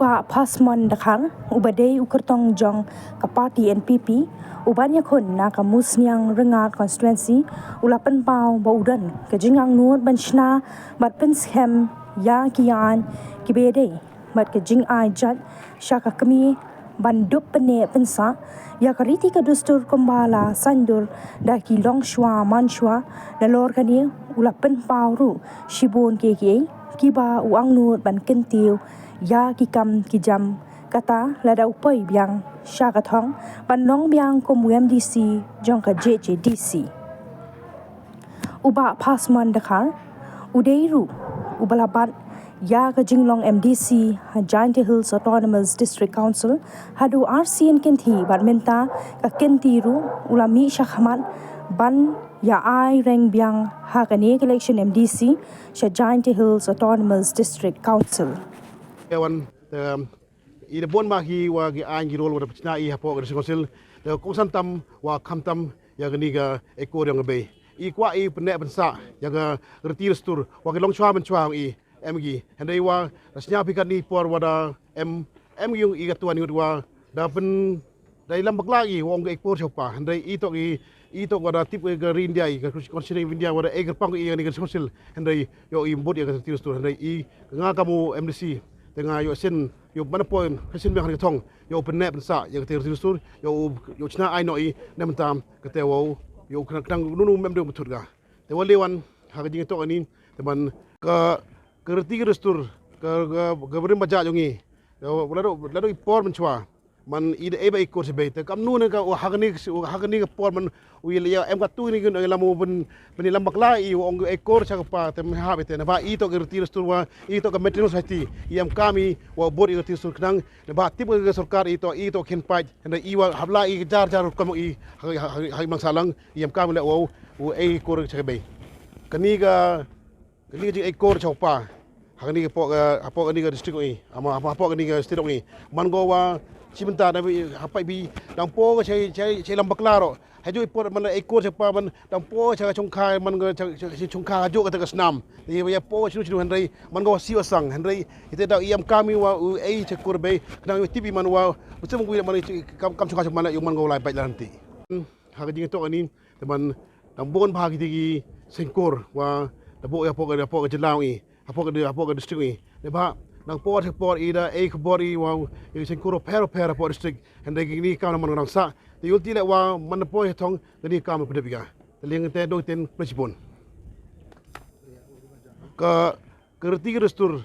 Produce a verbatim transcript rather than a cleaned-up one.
Bah Phasmon Dkhar, uba dei u kyrtong jong ka party N P P, uban ïakhun na ka Musniang Ryngat constituency, u la pynpaw ba u don ka jingangnud ban shna bad pynskhem ïa ki aiñ kiba ïadei bad ka jingai jait sha ka kmie, ban dup pynneh pynsah ïa ka riti ka dustur kumba la saiñdur da ki longshuwa mansuwa. Nalor kane, u la pynpaw ruh shibun kiei kiei kiba u angnud ban kyntiew ïa ki kam ki jam, kata lada u poi biang sha ka thong ban long biang kum u M D C jong ka J J D C. U Bah Phasmon Dkhar u dei ruh uba la bat ïa ka jinglong M D C ha Jaintia Hills Autonomous District Council haduh ar sien kynthih, bad mynta ka kynti ruh u la mih sha khmat ban ïa ai reng biang ha kane ka election M D C sha Jaintia Hills Autonomous District Council. Ewan, em, i da bun ma hi wa ki aiñ ki rol wa da pynshna i hapoh ka District Council, da kongsan tam wa kham tam ïa kani ka ekor jong ka bei. I kwah i pynneh pynsah ïa ka riti dustur wa ki longshuwa mansuwa ong i, em ki. Hynrei wa da sñiaw phi katni por wa da em, em ki ong i ka tuan ngut wa da pyn, da i lam bakla i wa ong ka ekor sha u pa. Hynrei i tok i, i tok wa da tip ka ri India, i ka constitution of India, wa da e kyrpang i ïa kani ka District Council. Hynrei ïoh i bud ïa ka riti dustur. Hynrei i nga kam u M D C, te nga ïoh sien, ïoh ban poi, ka sien biang ha ka thong, ïoh pynneh pynsah ïa ka riti dustur, ïoh, ïoh shna aiñ noh i, ne mynta kata wow, ïoh khnang khnang nunu mem de methut ka. Te wa leh wan ha ka jingïatoh ani, te man ka, ka riti ka dustur, ka, ka, ka barim bajah jong i. Ka, lada, lada i por mynshuwa man i da e ba i kur sha bei, te kamnu ne ka, ha kani, ha kani ka por man u ïa, em ka tu ni kin lam u ban, ban ïalam bakla i, u ong e kur sha ka pa, te me hap i te, naba i toh ka riti dustur wa, i toh ka matrilineal society, i em kam i wa bud i ka riti dustur khnang, naba tip ka sorkar i toh, i toh kynpait, hynrei i wa hap la i jar jar rukom i ha, ha, ha, ha i mang sahlang, i em kam i leh wow, u e kur sha ka bei. Kani ka, kani ka jing e kur sha u pa ha kani ka pok, eh, hapoh kani ka district i, ama hapoh, hapoh kani ka state i. Man ko wa shi bynta da bi, hapoh bi, dang pok ka shai, shai, shai lam bakla ruh. Haju i por man e kur sha u pa man dang pok sha ka chongkha, man ka sha, sha, sha chongkha haju kata ka snam. Ïa, ïa pok shinu shinu hynrei man ko wa shi wa sang hynrei ite da i em kam i wa u e sha kur bei, khnang u tip i man wa u sem ku man kam, kam chongkha sha man, ïa man ko lai bait la nanti. Ha ka jingïatoh ani, te man dang bun bha kiti ki seng kur wa da buh ïa hapoh ka, hapoh ka jylla i, hapoh ka, hapoh ka district i. Naba dang por sha por i da e khubor i wa ïa ki seng kur pher pher hapoh district. Hynrei kini kam na man ka dang sah. Te ïoh ti leh wa man da por sha thong kini kam pyndup ïa ka. Te liang te dong ten pynshibun. Ka, ka riti ka dustur